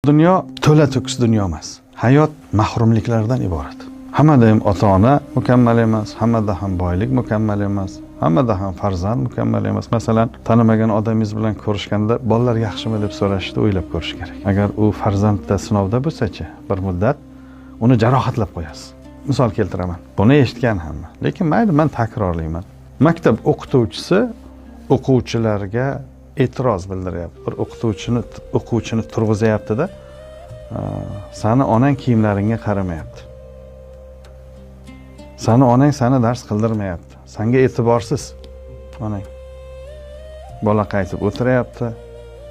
Dunyo to'la to'kis dunyo emas. Hayot mahrumliklardan iborat. Hammada ham ota-ona mukammal emas, hammada ham boylik mukammal emas, hammada ham farzand mukammal emas. Masalan, tanimagan odamingiz bilan ko'rishganda bolalar yaxshimi deb so'rashni o'ylab ko'rish kerak. Agar u farzandda sinovda bo'lsa-chi, bir muddat uni jarohatlab qo'yasiz. Misol keltiraman. Buni eshitgan hamma. Lekin mayli, men takrorlayman. Maktab o'qituvchisi o'quvchilarga e'tiroz bildiryapti. Bir o'quvchini turg'izayapti-da, sani onang kiyimlaringga qaramayapti. Sani onang sani dars qildirmayapti. Sanga e'tiborsiz onang. Bola qaytib o'tiryapti,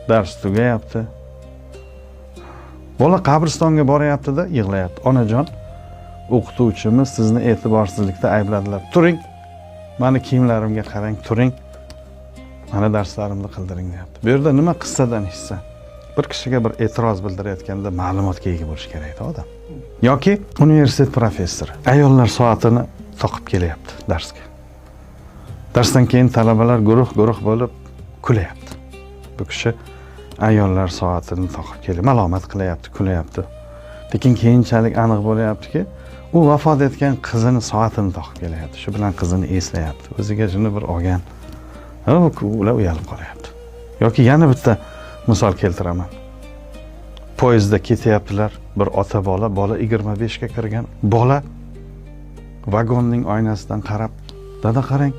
dars tugayapti. Bola qabristonga boryapti-da, yig'layapti. Onajon, o'qituvchimiz sizni e'tiborsizlikda aybladilar. Turing, mani kiyimlarimga qarang, turing. Mana darslarimni qildiring deyapti. Bu yerda nima qissadan hissa? Bir kishiga bir e'tiroz bildirayotganda ma'lumotga ega bo'lish kerak odam. Yoki universitet professori ayollar soatini toqib kelyapti darsga. Darsdan keyin talabalar guruh-guruh bo'lib kulyapti. Bu kishi ayollar soatini toqib kelib malomat qilyapti, kulyapti. Lekin keyinchalik aniq bo'lyaptiki, u vafot etgan qizini soatini toqib kelyapti. Shu bilan qizini eslayapti. O'ziga shuni bir olgan. Ular uyalib qolyapti. Yoki yana bitta misol keltiraman. Poyezdda ketyaptilar, bir ota bola, bola 25 ga kirgan. Bola vagonning oynasidan qarab, dada qarang,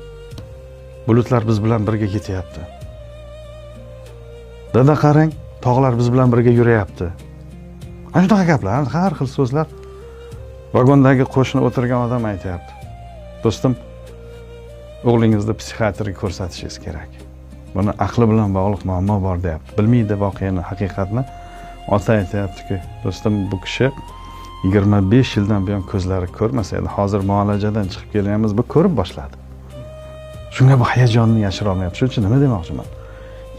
bulutlar biz bilan birga ketyapti. Dada qarang, tog'lar biz bilan birga yurayapti. Ana shunaqa gaplar, har xil so'zlar. Vagondagi qo'shni o'tirgan odam aytyapti. Do'stim, o'g'lingizni psixiatrga ko'rsatishingiz kerak. Buni aqli bilan bog'liq muammo bor deyapti. Bilmaydi voqeani, haqiqatni. Ota aytyaptiki, do'stim, bu kishi 25 yildan buyon ko'zlari ko'rmasa edi, hozir muolajadan chiqib kelyapmiz, bu ko'rib boshladi. Shunga bu hayajonni yashira olmayapti. Shuning uchun nima demoqchiman?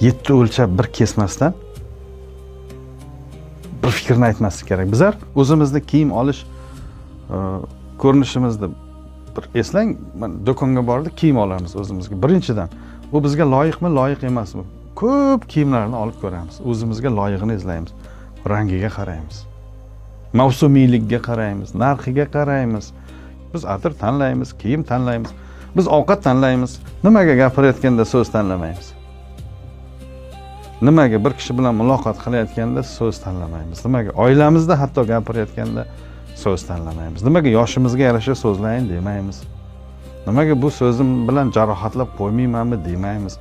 7 o'lchab bir kesmasdan bir fikrni aytmaslik kerak. Bizlar o'zimizni kiyim olish ko'rinishimizni bir eslang, mana do'konga bordik, kiyim olamiz o'zimizga. Birinchidan, bu bizga loyiqmi, loyiq emasmi? Ko'p kiyimlarni olib ko'ramiz. O'zimizga loyig'ini izlaymiz. Rangiga qaraymiz. Mavsumiylikka qaraymiz, narxiga qaraymiz. Biz atir tanlaymiz, kiyim tanlaymiz. Biz ovqat tanlaymiz. Nimaga gapirayotganda so'z tanlamaymiz? Nimaga bir kishi bilan muloqot qilayotganda so'z tanlamaymiz? Nimaga oilamizda hatto gapirayotganda so'z tanlamaymiz? Nimaga yoshimizga yarasha so'zlayin demaymiz? Nimaga bu so'zim bilan jarohatlab qo'ymaymanmi demaymiz?